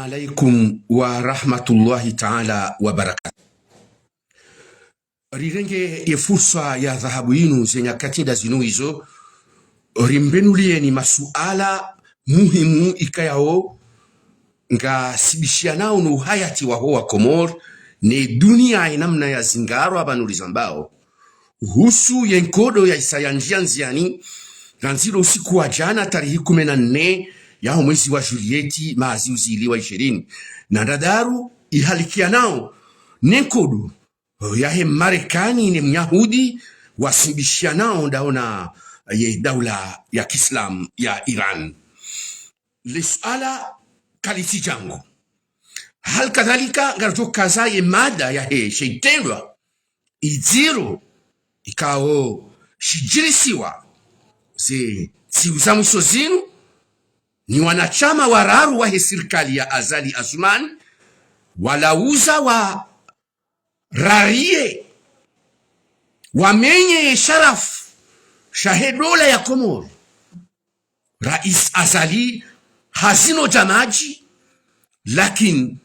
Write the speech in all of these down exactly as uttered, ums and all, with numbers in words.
Alaikum wa rahmatullahi ta'ala wa barakatuh. Rirenge ye fursa ya dhahabu yinu ze nyakati nda zinu izo, rimbenuliyeni masuala muhimu ikayao ngasibishiyanao no uhayati waho wa Komori, ne dunia ye namna ya zingaro apvanu rizambao. Uhusu ye nkodo ya isa ya ndziya ndziyani, randzi lo usiku wa jana tarehi kume na nne yaho mwezi wa Julieti maha zihwi zili wa ishirini na ndraru, ihalikiyanao ne nkodo yahe Marekani ne Myahudi wasibishiyanao ndawo na ye daula ya kiislamu ya Iran. Le suala kalitsi djangu. Hali kadhalika, ngaridjo kaza ye mada yahe she itrendwa idziro ikao shidjirisiwa ze ntsihu za mwiso zinu, ni wanashama wararu wahe sirikali ya Azali Assoumani, walauza wa rariye, wamenye ye sharafu shahe dola ya Komori. Rais Azali hazino djamadji, lakini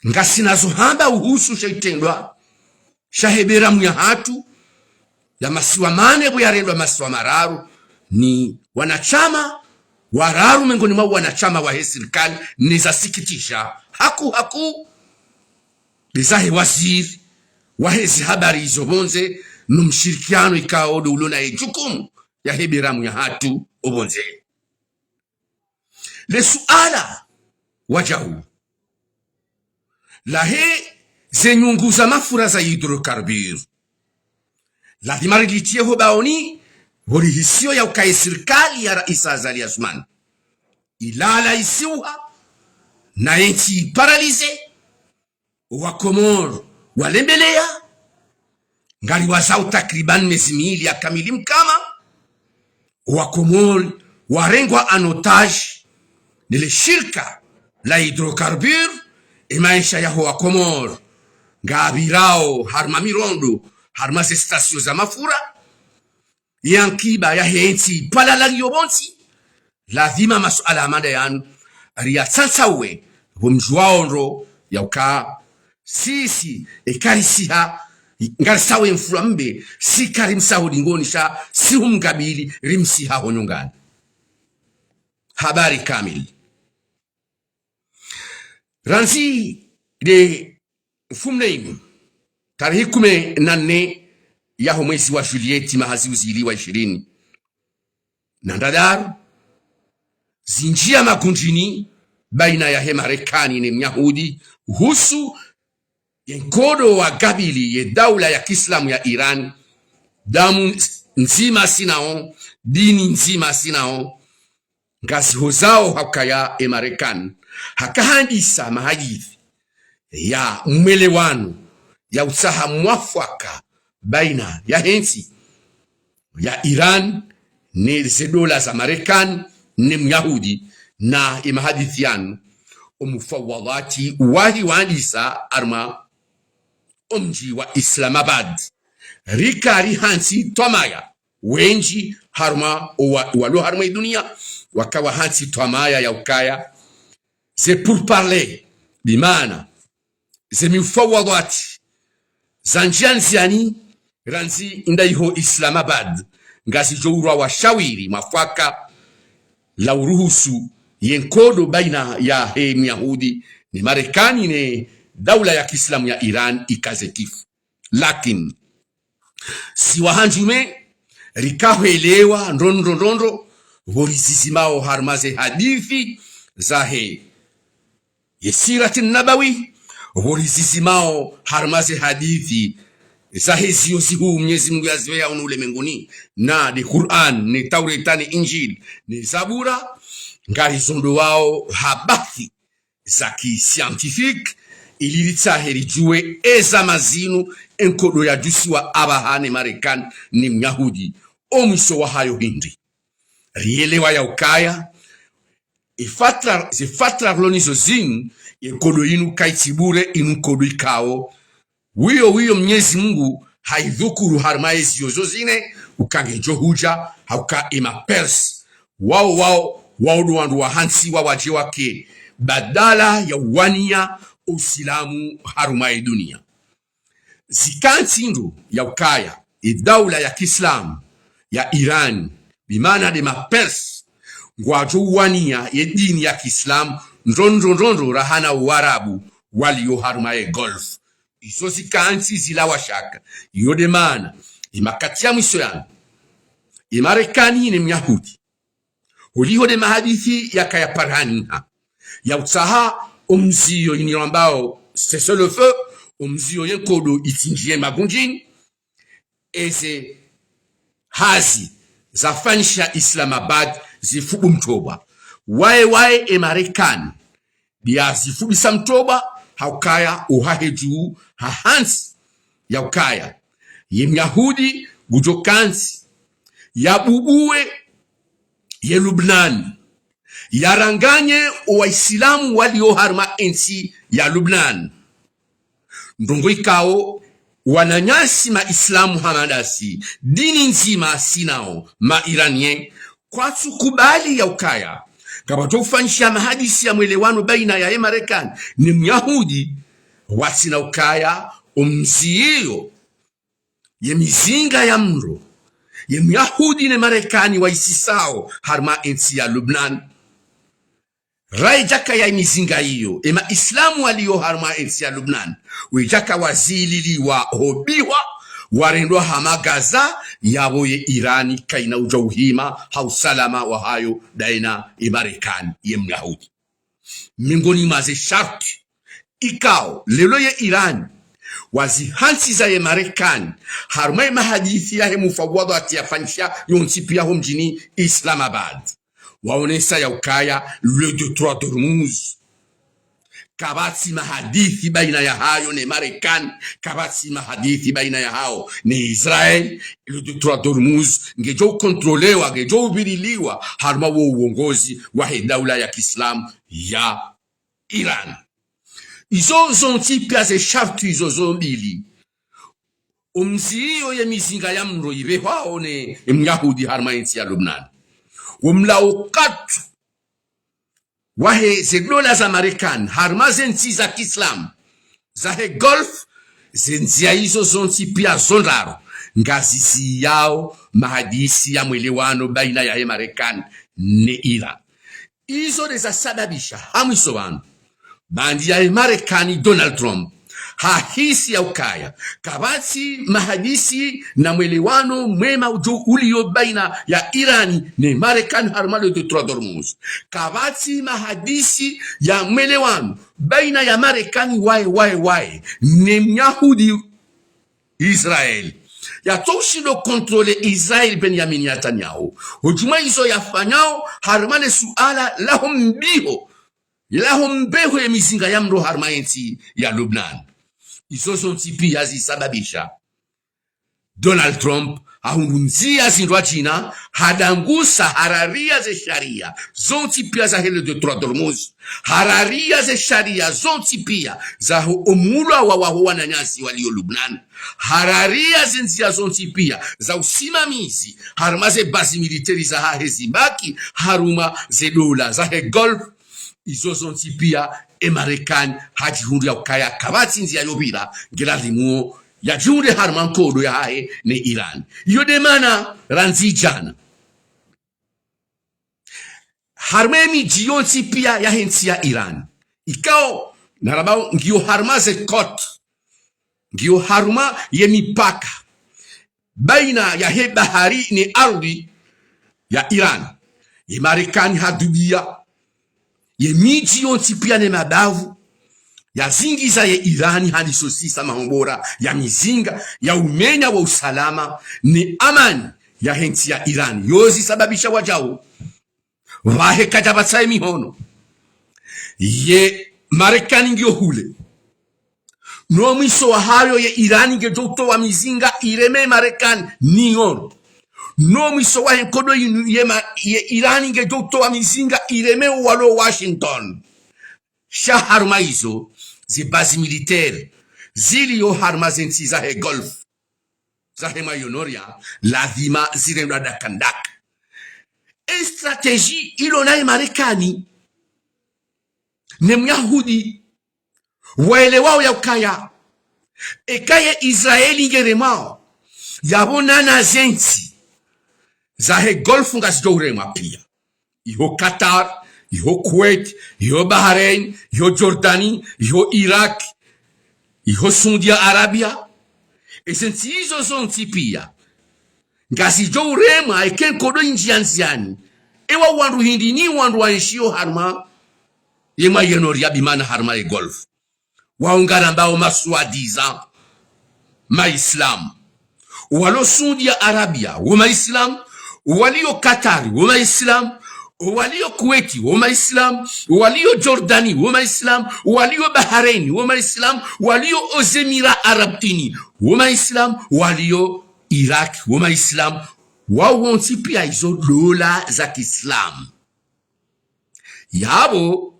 ngasina zo hamba uhusu she itrendwa shahe beramu yahatru ya masiwa mane pvo yarendwa masiwa mararu, ni wanashama wararu mengoni mwa wanashama wahe sirikali, ne zasikitisha haku haku nde zahe waziri wahe zihabari zo pvondze no mshirikiano ikao ndo ulo na ye jukumu yahe beramu yahatru opvondze. Le suala wadjau lahe ze nyungu za mafura za hydrocarbures, lazima rilitiye ho baoni, pvo rihisiyo ya ukaya ye sirikali ya Rais Azali Assoumani ilala isiuha, na ye ntsi iparalize, owakomori walembeleya, ngariwazao takriban mezi mili ya kamili mkama, owakomori warengwa en otage ne le shirika la hydrocarbures, emaesha yaho wakomori ngapvirao harumwa mirondo, harumwa ze station za mafura, ye ankiba yahe ntsi ipvalala iyo pvontsi. Lazima masuala hama nda yanu riyatsantsauwe, pvo mdjuwao ndro ya uka sisi, eka risiha, ngarisawo ye mfura mbe, si karimsaho dingoni sha, si humkabili, rimsiha ho nyongani. Habari kamili. Randzi nde mfumnne inu, tarehi kume na nne yaho mwezi wa Julieti maha zihwi zili wa ishirini na ndraru, zindjiya magundjini baina yahe Marekani ne Myahudi, uhusu ye nkodo wa kabili ye daula ya kiislamu ya Iran, damu ndzima sinao, dini ndzima sinao, ngazihozao ha ukaya e Marekani haka handisa mahadisi ya mwelewano ya utsaha mwafaka baina yahe ntsi ya Iran ne ze dola za Marekani ne Myahudi, na e mahadisi yanu, omufawadhati wahi wandisa harumwa omdji wa Islamabad. Rika rihantsi twamaya wendji harumwa owa-, walo harumwa idunia, waka wahantsi twamaya ya ukaya ze pourparlers, bimaana ze mifawadhati zandjiya ndziyani, randzi nda iho Islamabad, ngazidjo urwa washawiri mwafaka la uruhusu ye nkodo baina yahe Myahudi ne Marekani ne daula ya kiislamu ya Iran ikaze kifu. Lakini si wahandjume rikahwelewa ndrondro ndrondro, pvo rizizimao harumwa ze hadisi zahe ye sirati nabawi, pvo rizizimao harumwa ze hadisi zahe ziyo zihuu Mnyezi Mungu yazipveya unu ulemenguni, na nde Qur'an, ne Taureta, ne Injili, ne Zabura, ngarizondowao ha bahthi za ki scientifique, ili ritsahe ridjuwe eza mazinu, e nkodo yadjusiwa apvaha ne Marekani ne Myahudi, omwiso wahayo hindri. Rielewa ya ukaya, e fatra, ze fatra rilo nizo zinu, ye nkodo inu kaitsi bure, inu nkodo ikao wiyo, wiyo Mnyezi Mungu haidhukuru harumwa ezi yozo zine, uka ngedjo hudja, ha uka e ma Perse, wao, wao, wao ndo wandru wahantsi wa wadje wake badala ya uwania usilamu harumwa ye dunia. Zikantsi ndro ya ukaya ye daula ya kiislamu ya Iran, bimaana nde ma Perse, ngwadjo uwania ye dini ya kiislamu ndrondro ndrondro rahana Waarabu walio harumwa ye Golfe. Izo zikantsi zilawa shaka. Iyo nde maana, ye makati ya mwiso yanu, ye Marekani ne Myahudi, holiho nde mahadisi yakaya paraniha, ya utsaha omziyo ini wambao cessez-le-feu, omziyo ye nkodo itsindjiye magundjini, eze hazi zafanyisha Islamabad zifubu mtobwa. Waye waye ye Marekani ndiya zifubisa mtobwa, ha ukaya ohahe dju ha hantsi ya ukaya ye Myahudi ngudjo kantsi ya bubuwe ye Lubnan, ya ranganye owaisilamu walio harumwa entsi ya Lubnan. Ndrongo ikao wananyasi maislamu hama ndasi, dini ndzima sinao ma Iranien, kwatsu kubali ya ukaya ngapvadjo ufanyisha mahadisi ya mwelewano baina ya ye Marekani ne Myahudi, watsina ukaya omziyo ye mizinga ya mro ye Myahudi ne Marekani waisisao harumwa entsi ya Lubnan. Raha idjaka ya mizinga iyo, ye maislamu walio harumwa entsi ya Lubnan, wedjaka wazililiwa, hobihwa, warendwa hama Gaza, yapvo ye Irani kaina udja uhima ha usalama wahayo daina ye Marekani ye Myahudi. Miongoni mwa ze sharti ikao leo ye Irani wazihantsiza ye Marekani harumwa ye mahadisi yahe mufawadhati yafanyisha yontsi pia ho mdjini Islamabad, waonesa ya ukaya le détroit d'Ormuz, kapvatsi mahadisi baina yahayo ne Marekani, kapvatsi mahadisi baina yahayo ne Israel. Le détroit d'Ormuz ngedjo ukontrolewa, ngedjo uvililiwa harumwa wo uongozi wahe daula ya kiislamu ya Iran. Izo zontsi pia ze sharti izo zo mbili, omziyo ye mizinga ya mro ipvehwao ne Myahudi harumwa entsi ya Lubnan, wo mlao katu wahe ze dola za Marekani harumwa ze ntsi za kiislamu zahe Golfe, ze ndzia izo zontsi pia zo ndraru ngaziziyao mahadisi ya mwelewano baina yahe Marekani ne Iran. Izo nde zasababisha ha mwiso pvanu, baanda yahe Marekani Donald Trump hahisi ya ukaya kapvatsi mahadisi na mwelewano mwema udjo ulio baina ya Irani ne Marekani harumwa le détroit d'Ormuz. Kapvatsi mahadisi ya mwelewano baina ya Marekani waye, waye, waye, ne Myahudi Israel. Yatso ushindo contrôler Israel Benjamin Netanyahu. Hodjumwa izo yafanyao harumwa le suala laho mbiho, laho mbeho ye mizinga ya mro harumwa entsi ya Lubnan. Izo zontsi pia zisababisha Donald Trump hahundru ndzia zindrwadjina, hadangusa, hararia ze sharia zontsi pia zahe le détroit d'Ormuz, hararia ze sharia zontsi pia zaho omulwa wa waho wananyasi walio Lubnan, hararia ze ndzia zontsi pia za usimamizi harumwa ze bazi militaire zahahe zibaki harumwa ze dola zahe Golfe. Izo zontsi pia ye Marekani hadjihundru ya ukaya kapvatsi ndzia yo pvira, ngilazimuo yadjihundre harumwa nkodo yahahe ne Iran. Iyo nde maana randzi djana, harumwa ye midji yontsi pia yahe ntsi ya Iran, ikao narambao ngiyo harumwa ze côtes, ngiyo harumwa ye mipaka baina yahe bahari ne ardhwi ya Iran, ye Marekani hadubia ye midji yontsi pia ne mabavu, yazingiza ye Iran, handisa usisa mahombora ya mizinga ya umenya wo usalama ne amani yahe ntsi ya Iran. Yo zisababisha wadjau pvahe kadjapvatsa ye mihono. Ye Marekani ngiyo hule. No mwiso wahayo ye Iran ngedjo utowa mizinga ireme Marekani ni yono. No mwiso wahe nkodo inu ye ma-, ye Iran ngedjo utowa mizinga ireme owalo Washington. Sha harumwa izo, ze bazi militaire zilio harumwa ze ntsi zahe Golfe, zahe Moyen-Orient, lazima zirendwa ndaka ndaka. Ye stratégie ilo naye Marekani, Ne Myahudi, waelewao ya ukaya, eka ye Israeli ngeremwao, yapvo nana zentsi zahe Golfe ngazidjo uremwa pia. Iho Qatar, iho Kuwait, iho Bahrain, iho Jordanie, iho Irak, iho Saudi Arabia. Ezentsi izo zontsi pia ngazidjo uremwa eka nkodo indjia ndziani. Ewa wandru hindri ni wandru waenshio harumwa ye Moyen-Orient, bimana harumwa ye Golfe. Wao ngarambao ma soi-disant ma Islam. Walio Saudi Arabia, wo ma Islam. Walio Qatar, wo ma Islam. Walio Kuwait, wo ma Islam. Walio Jordanie, wo ma Islam. Walio Bahrain, wo ma Islam. Walio aux Émirats Arabes Unis, wo ma Islam. Walio Irak, wo ma Islam. Wao wontsi pia izo dola za kiislamu. Yapvo,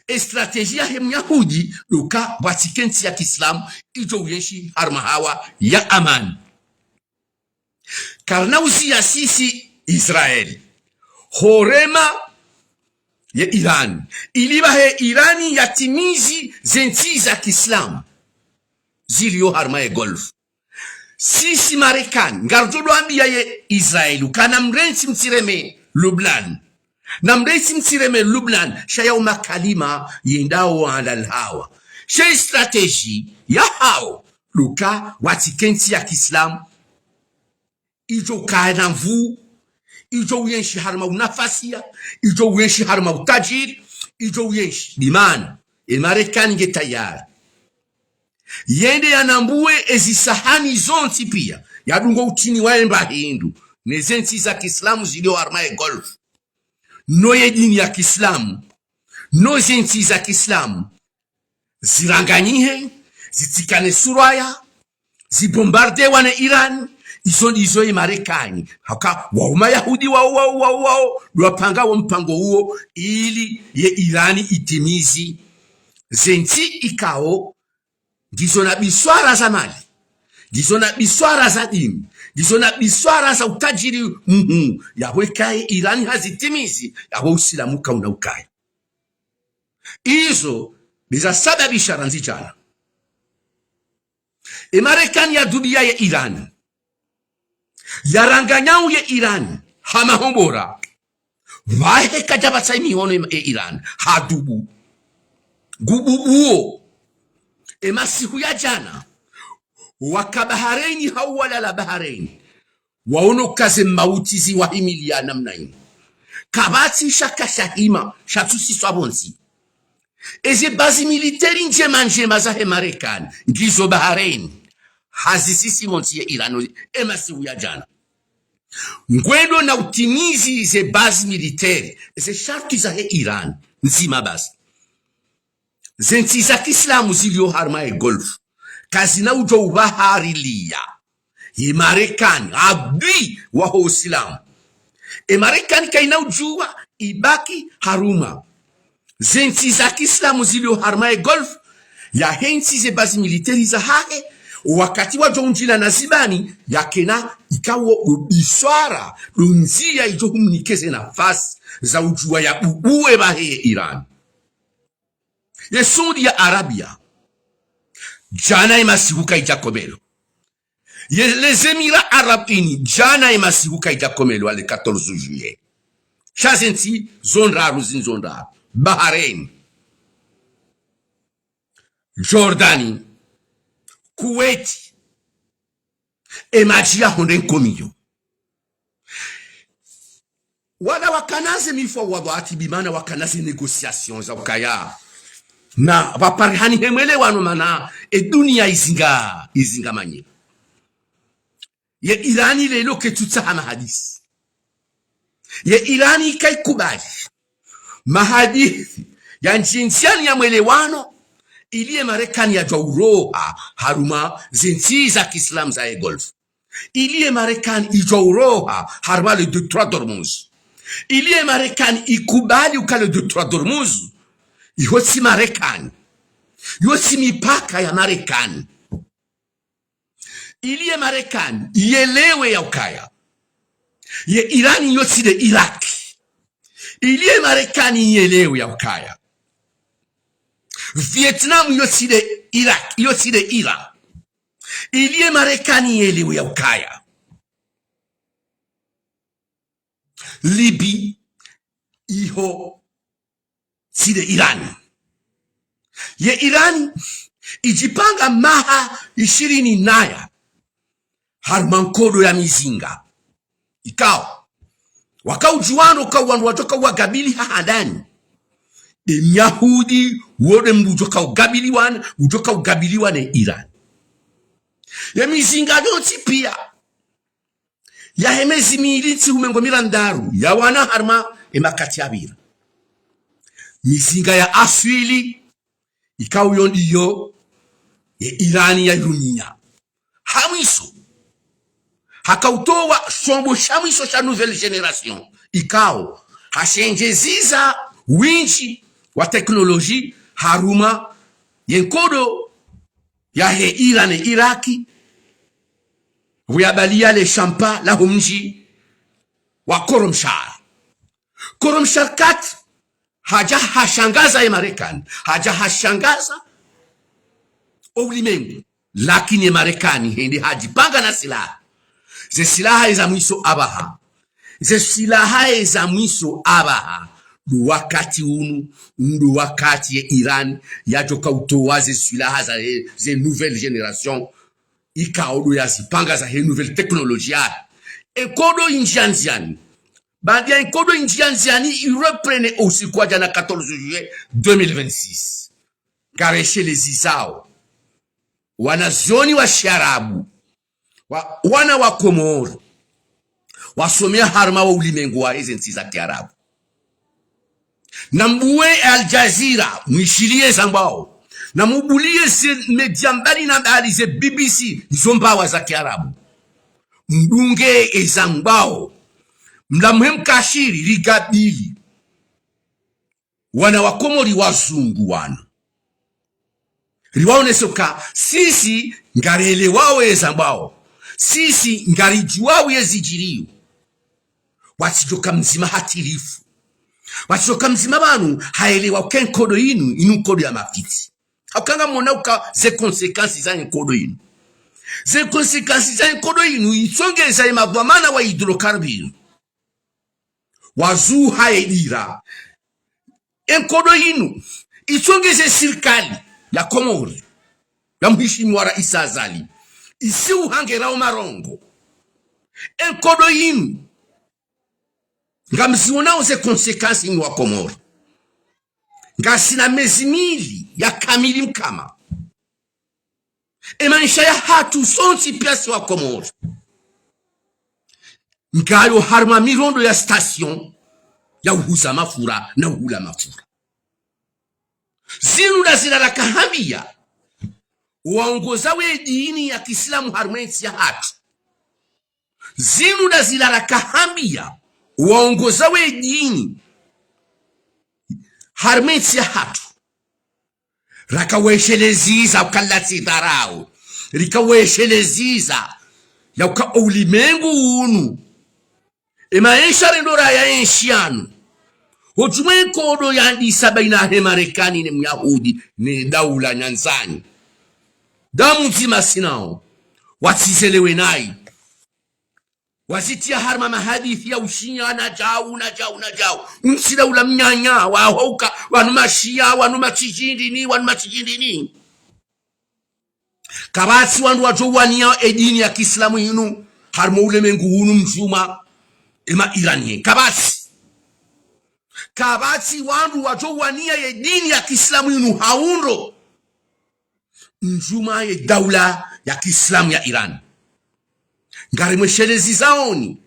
e stratégie yahe Myahudi, ndo uka pvatsike ntsi ya kiislamu idjo uenshi harumwa hawa ya amani. Karina uziya sisi Israeli horema ye Iran, ili pvahe Iran yatimizi zentsi za kiislamu zilio harumwa ye Golfe. Sisi Marekani, ngaridjo ndo ambia ye Israeli uka namrentsi mtsireme Lubnan. Namrentsi mtsireme Lubnan, sha yao makalima yendao wandalihawa. Sha e stratégie yahao, ndo uka watsike ntsi ya kiislamu idjo ukaya na nvuu, idjo uenshi harumwa unafasiya, idjo uenshi harumwa utajiri, idjo uenshi. Bimana, e Marekani nge tayari yende yanambue ezisahani zontsi pia, yadungo utini waye mba hindru, ne zentsi za kiislamu zilio harumwa ye Golfe, no ye dini ya kiislamu, no zentsi za kiislamu, ziranganyihe, zitsikane suraya, zibombardewa ne Iran. Izo ndizo ye Marekani. Haka wao Mayahudi wao, wao, wao, wao, ndo wapanga wo mpango uwo, ili ye Iran itimizi zentsi ikao ngizo na biswara za mali, ngizo na biswara za dini, ngizo na biswara za utajiri muhuu. Yapvo eka ye Iran hazitimizi, yapvo usilamu kauna ukaya. Izo ndiza sababisha randzi djana e Marekani yadubiya ye Iran, yaranganyao ye Iran ha mahombora. Pvahe kadjapvatsa imihono e Iran, hadubu. Ngububuo. E masihu ya djana, waka Bahrain hau walala Bahrain, waono uka ze mauti ziwahimiliya namna inu. Kapvatsi shaka shahima, shatsusiswa pvontsi. Eze bazi militeri ndjema ndjema zahe Marekani ngizo Bahrain, hazisisi pvontsi ye Iran e masihu ya djana. Ngwendo na utimizi ze bazi militeri, ze sharti zahe Iran ndzima basi. Zentsi za kiislamu zilio harumwa ye Golfe kazina udjo upvahariliya ye Marekani, adui waho usilamu. E Marekani kaina udjua ibaki harumwa zentsi za kiislamu zilio harumwa ye Golfe, yahentsi ze bazi militeri zahahe, wakati wadjo undjila na zibani, yakena ikao ndo biswara, ndo ndziya idjo humnike ze nafasi za udjua yabubue pvahe ye Iran. Ye Saudi ya Arabia, djana ye masihu kaidja komelo. Ye les Émirats Arabes Unis, djana ye masihu kaidja komelo, le quatorze juillet. Sha zentsi zo ndraru, zinu zo ndraru. Bahrain, Jordanie, Kuwait, e madji yaho nde nkomiyo. Wala wakana ze mifawadhati, bimana wakana ze négociations za ukaya na pvaparihane he mwelewano, mana e dunia izinga, izinga manye. Ye Iran leo ketsutsaha mahadisi. Ye Iran kaikubali mahadisi yandjie ndziani ya mwelewano, ili ye Marekani yadjua uroha harumwa zentsi za kiislamu zahe Golfe. Ili ye Marekani idjua uroha harumwa le détroit d'Ormuz. Ili ye Marekani ikubali uka le détroit d'Ormuz, iyo tsi Marekani. Iyo tsi mipaka ya Marekani. Ili ye Marekani iyelewe ya ukaya ye Iran iyo tsi nde Irak. Ili ye Marekani iyelewe ya ukaya Vietnam iyo tsi nde Iraq, iyo tsi nde Iran. Ili ye Marekani yelewe ya ukaya Libye iho tsi nde Iran. Ye Iran idjipanga maha ishirini naya harumwa nkodo ya mizinga. Ikao wakaudjuwa ndo ka wandru wadjoka uwagabili ha handani. Nde Myahudi, wo nde mndru udjoka ugabiliwa ne, udjoka ugabiliwa ne Iran. Ye mizinga yontsi pia yahe mezi mili ntsihu mengo mirandaru yawana harumwa emakati yapvira. Mizinga ya aswili ikao yo ndiyo ye Iran yairumia. Ha mwiso, hakautowa shombo sha mwiso sha nouvelle génération, ikao hashendjeziza windji wa technologie harumwa ye nkodo yahe Iran ne Iraki, pvo yabaliya le shampa laho mdji wa Khorramshahr. Khorramshahr kat hadja hashangaza ye Marekani, hadja hashangaza o ulimengu. Lakini ye Marekani hende hadjipanga na silaha. Ze silaha eza mwiso apvaha. Ze silaha eza mwiso apvaha. Ndo wakati unu, ndo wakati ye Iran yadjoka utowa ze silaha za he, ze nouvelle génération. Ikao ndo yazipanga zahe nouvelle technologie yahe. Enkodo indjia ndziani. Baanda ya enkodo indjia ndziani, ireprene o usiku wa djana quatorze juillet deux mille vingt-six. Ngareshelezao wanazioni wa shiarabu, wa, wana wa Komori, wasomea harumwa wo ulimengu waheze ntsi za kiarabu. Nambuwe Al Jazeera, mwishiliye eza ngwao. Namubuliye ze media mbali na mbali, ze B B C, izo mbawa za kiarabu. Mdunge eza ngwao. Mlamuhe mkashiri, rigabili wana wa Komori wazungu wanu. Riwaonese uka sisi ngarelewao eza ngwao. Sisi ngaridjuwao yezidjiriyo. Watsidjoka mdzima hatilifu. Watsidjoka mdzima pvanu haelewa uka enkodo inu, inu nkodo ya mafitsi. Hauka ngamwona uka ze conséquences za enkodo inu. Ze conséquences za enkodo inu, itsongeza ye madhwamana wa hydrocarbures wazuha ye dira. Enkodo inu, itsongeze sirikali ya Komori, ya mheshimiwa Raisi Azali, isiuhangerao marongo. Enkodo inu, ngamzionao ze conséquences inyi wa Komori. Ngasina mezi mili ya kamili mkama. Emaesha yahatru sontsi pia si wa Komori ngayo harumwa mirondo ya station ya uhuza mafura na uhula mafura. Zinu nda zila rakahambia waongoza we dini ya kiislamu harumwa entsi yahatru. Zinu nda zila rakahambia waongoza we dini harumwa entsi yahatru. Rakaweshelezeza uka latsi dharau. Rikaweshelezeza ya uka ulimengu unu, emaesha rendo raya enshi yanu, hodjumwe nkodo yandisa baina he Marekani ne Myahudi ne daula nyandzani. Damu ndzima sinao, watsizelewe nayi. Wazitia harumwa mahadithi ya ushia na djau, na djau, na djau. Untsi daula mnyanya, wahouka, wanu mashia, wanu matsidjindini, wanu matsidjindini. Kapvatsi wandru wadjo wania edini ya kiislamu inu harumwa ulemengu unu mdzima, ema Iranien. Kapvatsi. Kapvatsi wandru wadjo wania edini ya kiislamu inu ha undro mdzima ye daula ya kiislamu ya Iran. Ngarimweshelezezaoni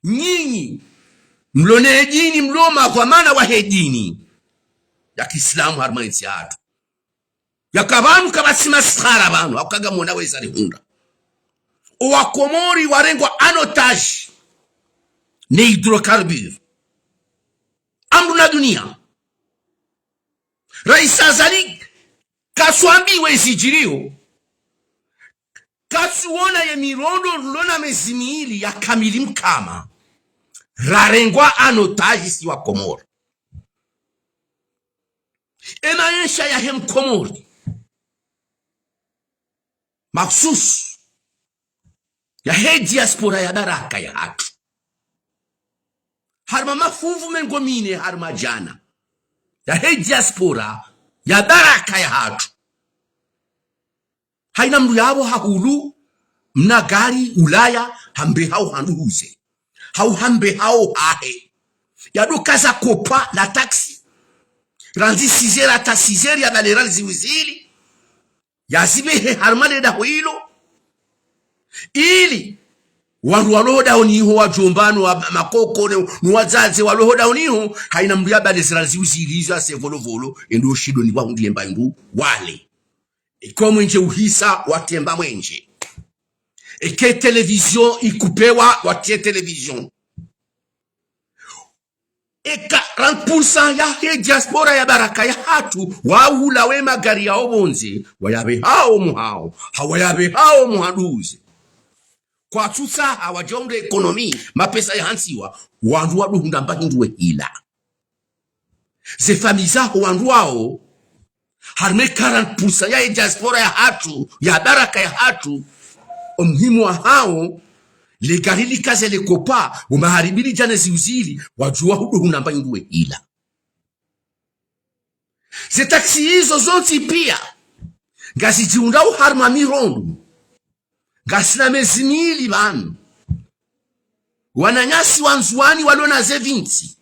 nyinyi mlo ne edini, mlo madhwamana wahe dini ya kiislamu harumwa entsi yahatru. Yaka pvanu kapvatsi maskhara pvanu, hauka ngamwona weza rihundra. Owa Komori warengwa en otage ne hydrocarbures. Amdru na dunia. Raisi Azali katsuambiwa ezidjiriyo. Katsuona ye mirondo rilo na mezi mili ya kamili mkama rarengwa en otage si wa Komori. Emaesha yahe mkomori, mahususu yahe diaspora ya baraka yahatru, harumwa mafunvu mengo mine harumwa djana, yahe diaspora ya baraka yahatru, haina mndru yapvo hahulu mna gari Ulaya, hambe hao handuhuze, hau hambe hao hahe, yadokaza kopwa la taxi, randzi six heures hata six heures, yabale randzi ziwuzili, yazibehe harumwa ledaho ilo, ili wandru walo hodahoni iho, wadjomba no wa-, makoko ne, no wadzadze walo hodahoni iho, haina mndru yabale zirandzi ziwuzili izo, yase volovolo, endo shindo ni wahundri emba indru wale. Eka mwenje uhisa, watemba mwenje. Eka télévision ikupewa, watie télévision. Eka quarante pour cent yahe diaspora ya baraka yahatru, wahula we magari yao pvondze, wayabehao muhao, hau wayabehao muhanduze. Kwatsutsaha wadje wahundre économie, mapesa yahantsiwa, wandru wadohundra mba hindru we hila. Ze famille zaho wandru wao, harumwa quarante pour cent yahe diaspora yahatru, ya baraka yahatru, omuhimu wahao, legari likaze lekopwa, omaharibi lidjane ziwuzili, wadjuwa hudohundra mba hindru we hila. Ze taxi izo zontsi pia, ngazidjihundrao harumwa mirondo. Ngasina mezi mili pvanu. Wananyasi wa Ndzuwani walo na ze vinti,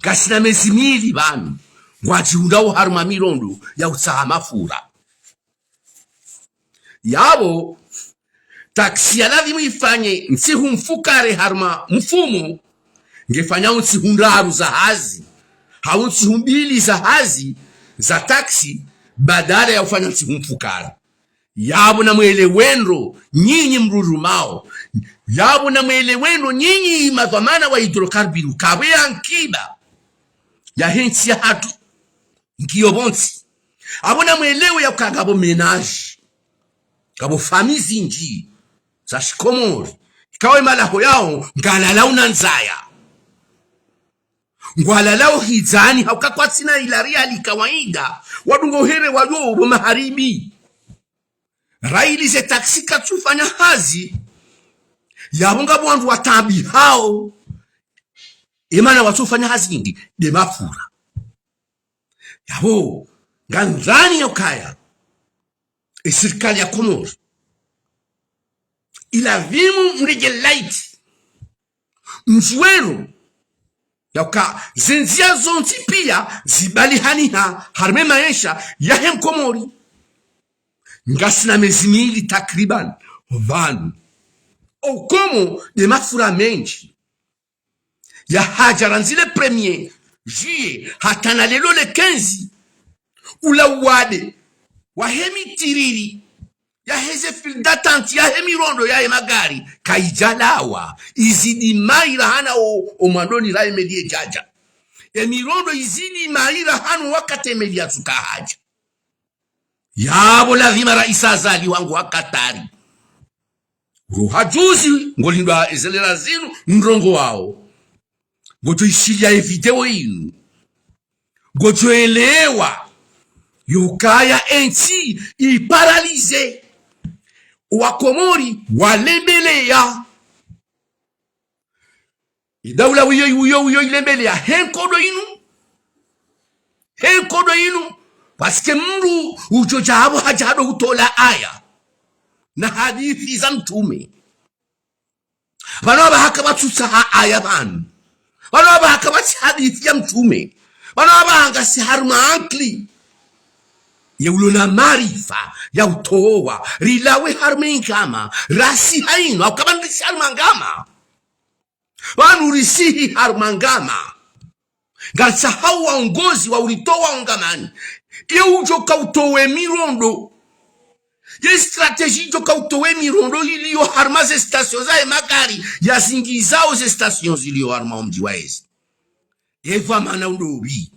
ngasina mezi mili pvanu, ngwadjihundrao harumwa mirondo ya utsaha mafura. Yapvo, taxi ya lazimu ifanye ntsihu mfukare harumwa mfumo, ngefanyao ntsihu ndraru za hazi, hau ntsihu mbili za hazi za taxi, badala ya ufanya ntsihu mfukare. Yapvo namwelewe ndro nyinyi mrurumao. Yapvo namwelewe ndro nyinyi madhwamana wa hydrocarbures, ukaya ye ankiba yahe ntsi yahatru ngiyo pvontsi. Apvo namwelewe ya ukaya ngapvo ménage, ngapvo famille zindji za shikomori, ikao emalaho yao ngalalao na ndzaya. Ngwalalao hidzani, hauka kwatsina ila riali kawaida, wadungo here wayo pvo maharibi. Raili ze taxi katsufanya hazi, yapvo ngapvo wandru wataabihao. Emana watsufanya hazi hindri? Nde mafura. Yapvo, ngamdhwani ya ukaya, e sirikali ya Komori, ilazimu mrenge laiti, mdjuwe ndro ya uka ze ndzia zontsi pia zibalihaniha harumwa e maesha yahe mkomori. Ngasina mezi mili takriban pvanu. Okomo nde mafura mendji. Yahadja randzi le premier juillet hata na leo le quinze, ula uwade wahe mitiriri yaheze file d'attente yahe mirondo yahe magari, kayidjalawa, izidi maira hana o, o mwandoni raha e meli yedjadja. E mirondo izidi maira hana wakati e meli yatsuka hadja. Yapvo lazima raisi Azali wangu wa Katari, roha juzi, ngolindwa ezelera zinu, ndrongo wao, ngodjo ishiliya e video inu, ngodjo elewa ya ukaya entsi iparalize. Wakomori walembeleya. Idaula wiyo, wiyo, wiyo ilembeleya he nkodo inu. He nkodo inu. Parce que mndru udjo dja hapvo hadja hado hutola aya na hadithi za mtrume. Pvanu apvaha kapvatsu tsaha aya pvanu. Pvanu apvaha kapvatsi hadithi ya mtrume. Pvanu apvaha ngasi harumwa ankili. Ye ulo na maarifa ya utowa, rilawe harumwa e ngama, rasi hainu, hauka pvanu risi harumwa ngama. Pvanu risi harumwa ngama. Ngaritsaho waongozi wa uritowa o ngamani. Ye udjo ka utowe mirondo. Ye stratégie idjo ka utowe mirondo iliyo harumwa ze station zahe magari, yazingizao ze station ziliyo harumwa o mdji wa ezi. Ye pvwa mana undopvi.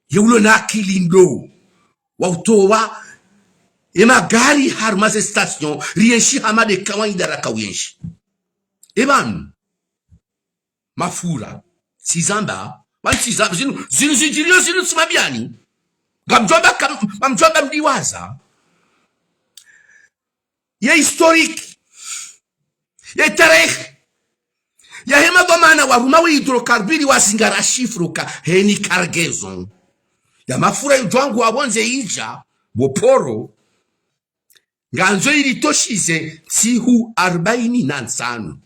Ye ulo na akili ndo wa utowa e magari harumwa ze station, rienshi hama nde kawaida raka uenshi. E pvanu, mafura, tsizamba, Pvantsi za, zinu, zinu zidjiriyo zinu tsi mabiyani. Ngamdjwamba kam-, ngamdjwamba mdiwaza. Ye historique. Ye tarehi. Yahe madhwamana waruma we hydrocarbures wazingara chiffre ka heni cargaison ya mafura yidjwangwa pvondze yidja, pvo poro. Ngandzo yiritoshize ntsihu arbaini na ntsanu.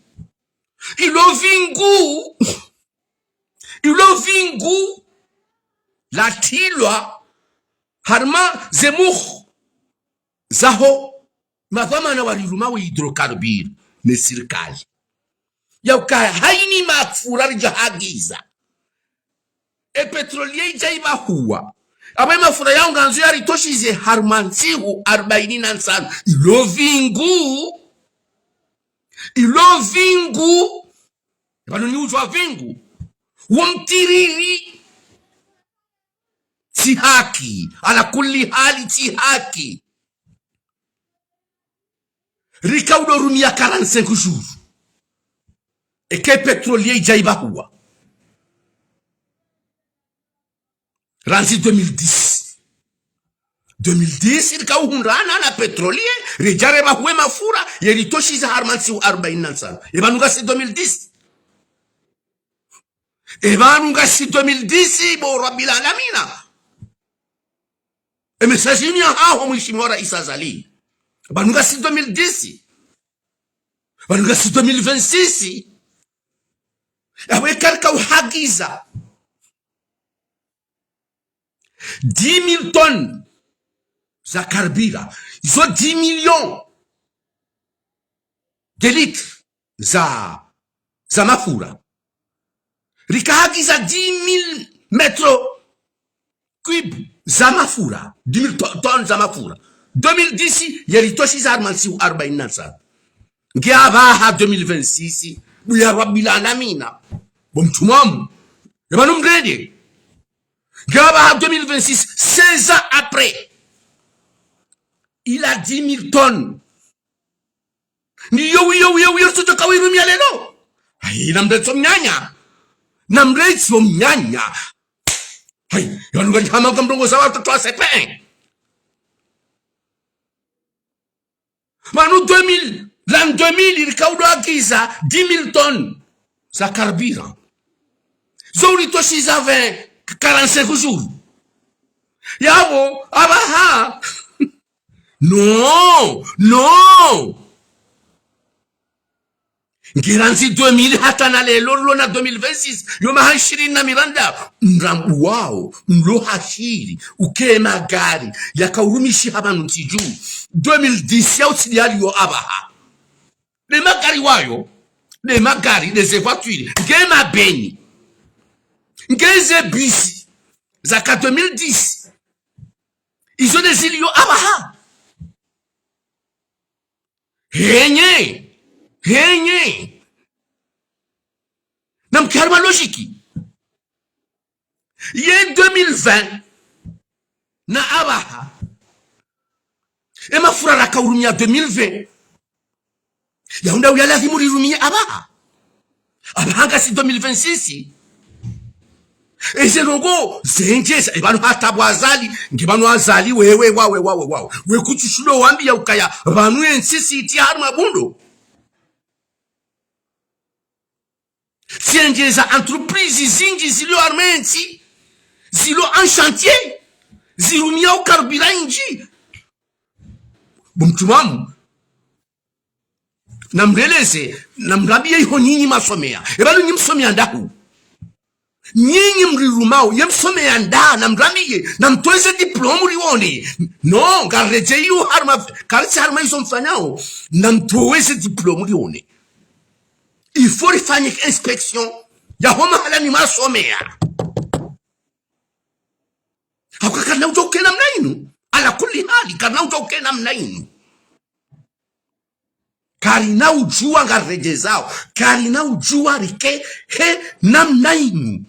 Ilo vingu, ilo vingu latrilwa harumwa ze mukhu zaho madhwamana wariruma we hydrocarbures ne sirikali. Ya ukaya hayina mafura ridja hagiza. E pétrole yidja yipvahuwa. Apvo ye mafura yawo ngandzo yaritoshize harumwa ntsihu arbaini na ntsanu. Ilo vingu. Ilo vingu. Pvanu ni udjuwa vingu. Wo mtiriri. Tsi haki. Ala kulli hali tsi haki. Rika udo rumia quarante-cinq jours. Eka e pétrole yidja yipvahuwa. Randzi deux mille dix. Deux mille dix, rika uhundrana na pétrole, ridja ripvahuwe mafura, yeritoshiza harumwa ntsihu arbaini na ntsanu. E pvanu ngasi deux mille dix. E pvanu ngasi deux mille dix, bo Rabbil Alamina. E message yinu yahaho, Mheshimiwa Rais Azali. Pvanu ngasi deux mille dix. Pvanu ngasi deux mille vingt-six. Apvo eka rika uhagiza dix mille tonnes za carburant. Izo dix millions de litres za, za mafura. Rika hagiza dix mille mètres cubes za mafura. Dix mille to-, tonnes za mafura. Deux mille dix, yeritoshiza harumwa ntsihu arbaini na ntsanu. Nge apvaha deux mille vingt-six, bo ya Rabbil Alamina. Bo mtrume wamu. E pvanu mrende. Nge apvaha deux mille vingt-six, seize ans après. Il a dix mille tonnes. Ni yo, yo, yo, yo, tsotoka wirumia lelo. Hayi, namretse omnyanya. Namretse omnyanya. Hayi, yanu ngani hama kamrongoza watoto wa C P un. Pvanu deux mille, l'an deux mille, rika udo hagiza dix mille tonnes za carburant. Zo uritoshiza vingt, quarante-cinq jours. Yapvo, apvaha. Non, non. Nge randzi deux mille hata na lelo, lona deux mille vingt-six, yo maha ishirini na miranda, mrambu wawo, mlo hashiri, uke magari, yaka urumishiha pvanu ntsi dju. Deux mille dix, ya utsi diyali yo apvaha. Ne magari wayo, ne magari, ne ze voitures, nge mabeni, nge ze bisi, zaka deux mille dix. Izo ne ziliyo apvaha. Henye, henye. Namke harumwa logique. Ye deux mille vingt. Na apvaha. E mafura raka urumia deux mille vingt. Yahundra uya lazimu rirumie apvaha. Apvaha ngasi deux mille vingt-six. Eze ndrongo zendjeza, e pvanu hata bo Azali, nge pvanu Azali, wewe, wawe, wawe, wawe. We kutsushindo wambiya ukaya, pvanu entsi tsi itiya harumwa bundo. Tsiendjeza entreprise zindji zilio harumwa entsi, zilio en chantier, zirumia o carburant indji. Bo mtrume wamu. Namreleze, namrambiye iho nyinyi masomea. E pvanu nyi msomea ndahu. Nyinyi mrirumao, ye msomea nda, namrambiye, namtowe ze diplôme rione. Non, ngaredjeyi yo harumwa, karitsi harumwa izo mfanyao, namtowe ze diplôme rione. Il faut rifanye inspection yaho mahala nyi masomea. Hauka karina udjuwa uke namna inu. Ala kulli hali, karina udjuwa uke namna inu. Karina udjuwa ngaredjezao. Karina udjuwa rike he namna inu.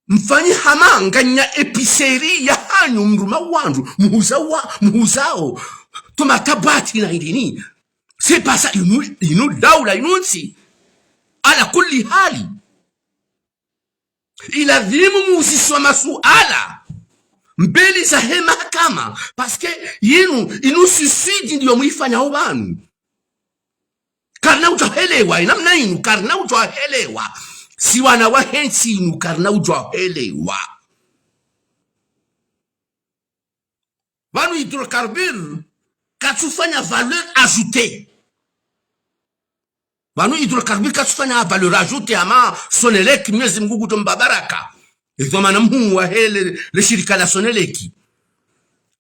Mfanyi hama nganya épicerie yahanyu mruma wandru, muhuza wa, muhuzao. Tomate, batata na indrini. C'est pas ça, inu, inu daula, inu ntsi. Ala kulli hali. Ilazimu muuziswa masuala mbeli zahe mahakama, parce que yinu, inu suicide ndiyo muyifanyao pvanu. Karina udjuwa helewa, inamna inu, karina udjuwa helewa. Si wana wahe ntsi inu, karina udjuwa helewa. Pvanu hydrocarbure katsufanya valeur ajoutée. Pvanu hydrocarbure katsufanya valeur ajoutée hama Sonelec, Mwenyezi Mungu ngudjo mba baraka. Izo mana mhuu wahe le, le shirika la Sonelec.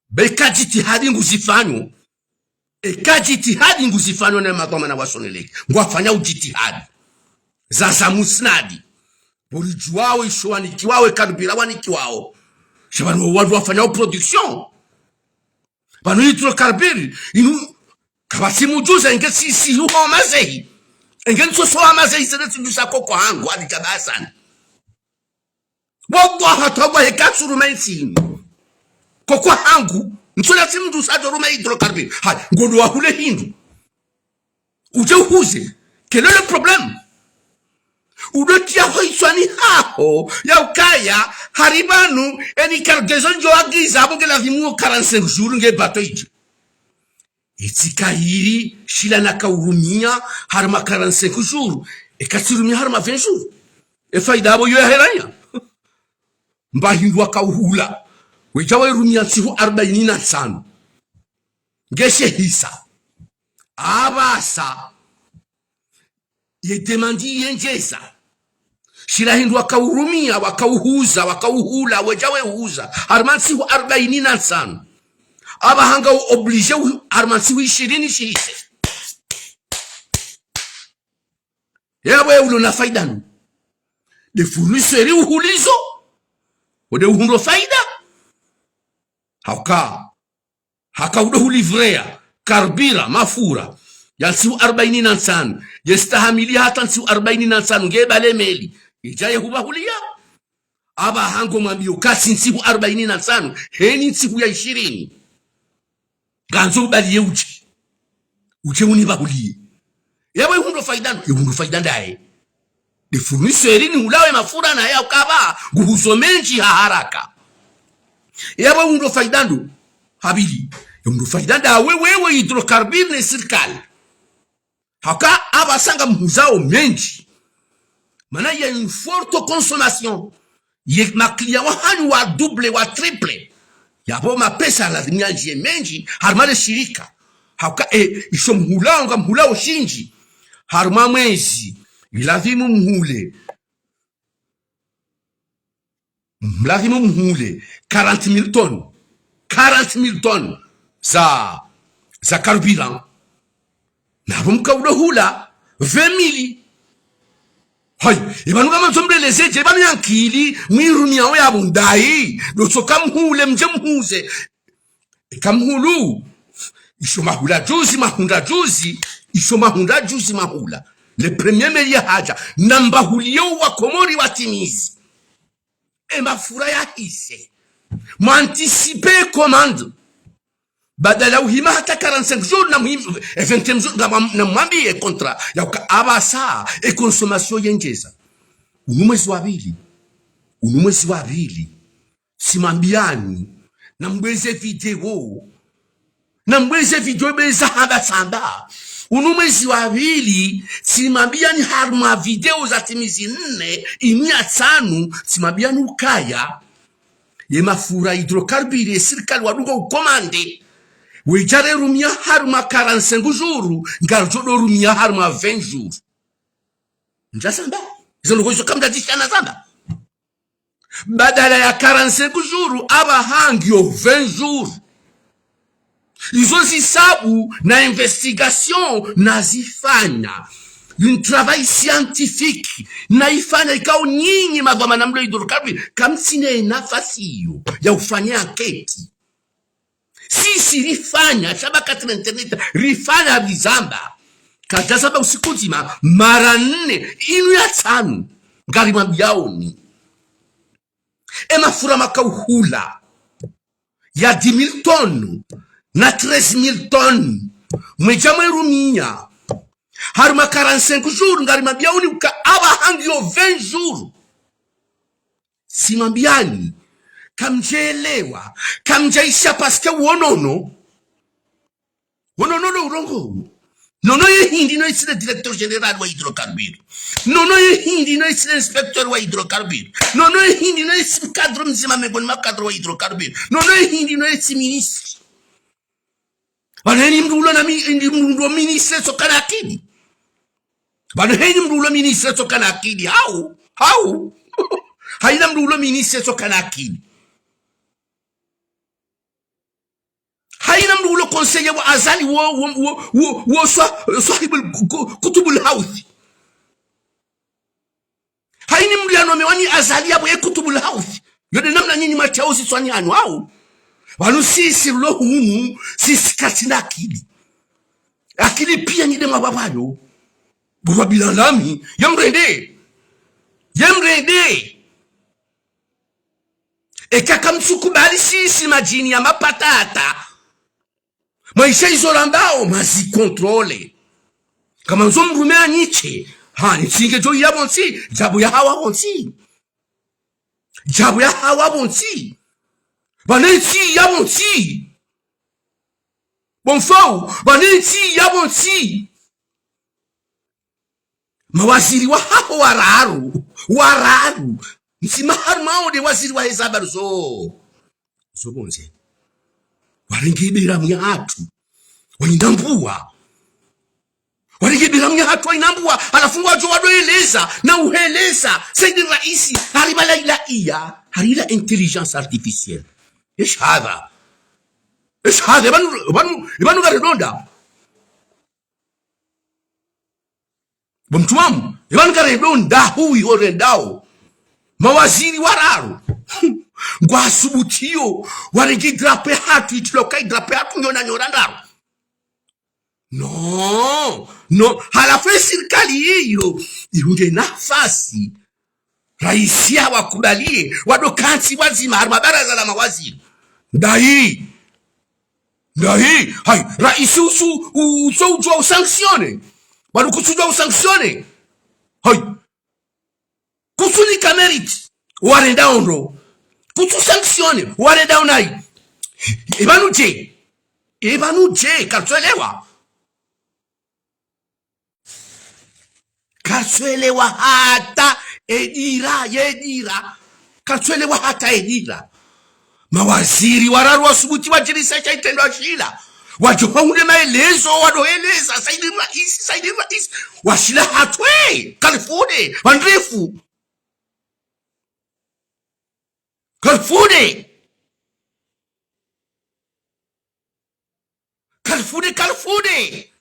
Be eka jitihadi nguzifanyo. Eka jitihadi nguzifanyo ne madhwamana wa Sonelec. Ngwafanyao jitihadi za, za musnadi. Bo ridjuwao isho wanikiwao, e carburant wanikiwao. Sha pvanu wandru wafanyao production. Pvanu hydrocarbure, inu, kapvatsi mdjuza, enge si, si, yuho mazehi. Enge ntsoso wa mazehi, sene tsidjusa koko hangu, ali kabasani. Wallahi, tallahi, eka tsuruma ntsi inu. Koko hangu, ntsona tsi mdjusa djo ruma hydrocarbure. Hayi, ngodo wahule hindru. Udje uhuze. Quel est le problème? Udo tiya ho iswani haho, ya ukaya, hari pvanu, eni cargaison ndjo wagiza, apvo nge lazimu quarante-cinq jours nge bato idje. Itsika yiri, shila naka urumia, harumwa quarante-cinq jours. Eka tsirumia harumwa vingt jours. E faida apvo yo yaheranya. Mba hindru waka uhula. Wedja wairumia ntsihu arbaini na ntsanu. Ngeshe hisa. Apvasa. Ye demande yendjeza. Shila hindru waka urumia, waka uhuza, waka uhula, wedja wehuza. Harumwa ntsihu arbaini na ntsanu. Apvaha nga u obligé u, harumwa ntsihu ishirini shihise. Yapvo ye ulo na faida nu. Nde fournisseur uhulizo. Wo nde uhundro faida. Hauka. Haka udo hulivrea, carburant, mafura, ya ntsihu arbaini na ntsanu, ye stahamili hata ntsihu arbaini na ntsanu, nge bale meli, idja ye hupvahulia. Apvaha ngo mwambio kasi ntsihu arbaini na ntsanu, heni ntsihu ya ishirini. Ngandzo ubaliye udje. Udje unipvahulie. Yapvo ihundro faida ndo, ihundro faida ndaye. Nde fournisseur ni hulawe mafura naye ukaya nguhuzo mendji ha haraka. Yapvo ihundro faida ndo, ha pvili. Ihundro faida ndawe wewe hydrocarbure ne sirikali. Hauka apvasa ngamhuzao mendji. Mana il y a une forte consommation. Ye ma client wahanyu wa double, wa triple. Yapvo mapesa lazimu yandjiye mendji, harumwa le shirika. Hauka, e, isho mhulao ngamhulao shindji. Harumwa mwezi, ilazimu mhule. Mlazimu mhule quarante mille tonnes. Quarante mille tonnes za, za carburant. Napvo mka udo hula vingt mille. Hayi, ipvanu kamandzo mrelezedje, ipvanu yankili, mwirumiao yapvo ndayi, ndo tsoka mhule, mdje mhuze. Eka mhulu, isho mahula juzi, mahundra juzi, isho mahundra juzi mahula. Le premier meli yahadja, na mbahuliyo wa Komori watimizi. E mafura yahise. Mwa anticiper commande. Badala uhima hata quarante-cinq jours na muhim-, e vingtième jour, na mwam-, na mwambiye contrat, ya uka apvasa, e consommation yendjeza. Unu mwezi wa pvili. Unu mwezi wa pvili. Tsimwambiani. Na mbweze video. Na mbweze video beza hamba tsamba. Unu mwezi wa pvili, tsimwambiani harumwa video za timizi nne, inu ya tsanu, tsimwambiani ukaya. Ye mafura hydrocarbure, ye sirikali wadunga ukomande. Wedja re rumia harumwa quarante-cinq jours, ngaridjo do rumia harumwa vingt jours. Ndja tsamba. Izo ndrongoo izo kamdja zishana tsamba. Badala ya quarante-cinq jours, apvaha ngiyo vingt jours. Izo zisabu na investigation nazifanya. Un travail scientifique. Naifanya ikao nyinyi madhwamana mlo hydrocarbure. Kamtsina nafasi iyo ya ufanya enquête. Sisi rifanya, sha ba kati na internet, rifanya bizamba. Kadja zamba usiku ndzima, mara nne, inu ya tsanu, ngarimwambiaoni. E mafura maka uhula, ya dix mille tonnes, na treize mille tonnes, mwedja mwerumia. Harumwa quarante-cinq jours, ngarimwambiaoni uka apvaha ngiyo vingt jours. Simwambiani, kamdjaelewa, kamdjaisha parce que wo Nono. Wo Nono ndo urongoa. Nono ye hindri no isi le directeur général wa hydrocarbures. Nono ye hindri no isi le inspecteur wa hydrocarbures. Nono ye hindri no isi cadre mdzima mengoni mwa cadre wa hydrocarbures. Nono ye hindri no isi ministre. Pvanu heni mndru ulo na mi-, ndi mndru ulo ministre tsi kana akili. Pvanu heni mndru ulo ministre tsi kana akili. Hau, hau. Haina mndru ulo ministre tsi kana akili. Haina mndru ulo conseiller wa Azali wo, wo, wo, wo, wo swa-, swahibu ku-, ku-, kutubul hauthi. Haini mndru yanomewa ni Azali yapvo ye kutubul hauthi. Yo nde namna nyinyi matiya uzi swani hanu hau. Pvanu sisi rilo hunu, sisi katsina akili. Akili piya nyi nde mwapvapvayo. Bo Rabbil Alamin, ye mrende. Ye mrende. Eka kamtsukubali sisi madjini ya mapatata. Mwaisha izo rambao, mazi contrôler. Kama ndzo mrume anitse. Ha, nitsinge djo yapvo ntsi, djabu ya hawa pvo ntsi. Djabu ya hawa pvo ntsi. Pvanu ntsi yapvo ntsi. Bo mfau, pvanu ntsi yapvo ntsi. Mawaziri wahaho wararu, wararu. Mdzima harumwa wo nde waziri wa heza habari zo, zo pvondze. Warenge beramu yahatru, wainambua. Warenge beramu yahatru, wainambua. Halafu ngwadjo wado eleza, na uheleza. Saidi Raisi, hari pvala ila I A, hari ila intelligence artificielle. Esh hadha. Esh hadha, pvanu, pvanu, pvanu karedonda. Bo mtrumamu, ipvanu karedonda hu iho rendao. Mawaziri wararu. Ngwasubutiyo, warenge drapo yahatru, itilo ka idrapo yahatru nyona nyora ndraru. No, no, halafu ye sirikali iyo, ihundre nafasi. Raisi yawakubaliye, wado kantsi wadzima, harumwa baraza la mawaziri. Ndahi. Ndahi, hayi, raisi usu, u-, uso udjuwa usanctionner. Wanu kutsudjuwa usanctionner. Hayi. Kutsunika mérite, warenda ondro. Kutsu sanctionner, warenda onayi. Ipvanu dje. Ipvanu dje, kartsuelewa. Kartsuelewa hata edira, yedira. Kartsuelewa hata edira. Mawaziri wararu wasubuti wadjirisa sha itrendwa shila. Wadjo hahundre maelezo, wado eleza, Saidi Raisi, Saidi Raisi. Washila hatwe, karifude, wandrefu. Karifude. Karifude, karifude.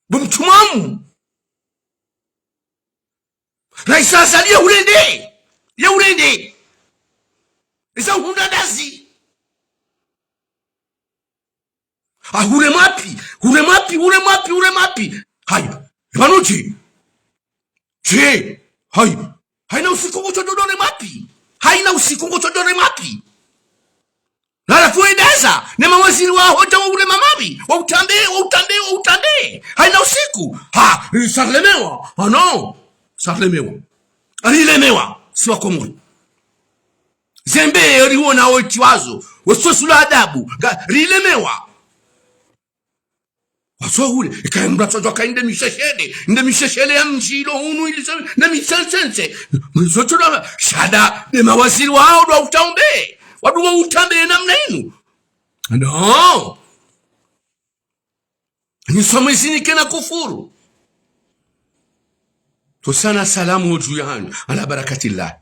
Bo mtrumamu. Raisi Azali yahurende. Yahurende. Eza uhundra ndazi. Ah, hure mwapi, hure mwapi, hure mwapi, hure mwapi. Hayi, ipvanu dje. Dje, hayi. Hayina usiku ngotso dodore mwapi. Hayina usiku ngotso dodore mwapi. Halafu wendaza, ne mawaziri waho dja wahure mamapvi. Wautambe, wautambe, wautambe. Hayina usiku. Ha, sarilemewa. Ah non. Sarilemewa. Arilemewa. Si Wakomori. Zembe, eriwona otiwazo. Wesosula adabu. Nga, rilemewa. Waswahule, ikaye mndru atsodjuwa ka inde misheshele, inde misheshele ya mdji ilo hunu ili se-, nde mitsentsense. Mzotsodjuwa, shada, nde mawaziri waho ndo wautambe. Wandru wautambe namna inu. Non. Nyi somwezi nyi kena kufuru. Tusana salamu dju yahanyu. Ala barakatillah.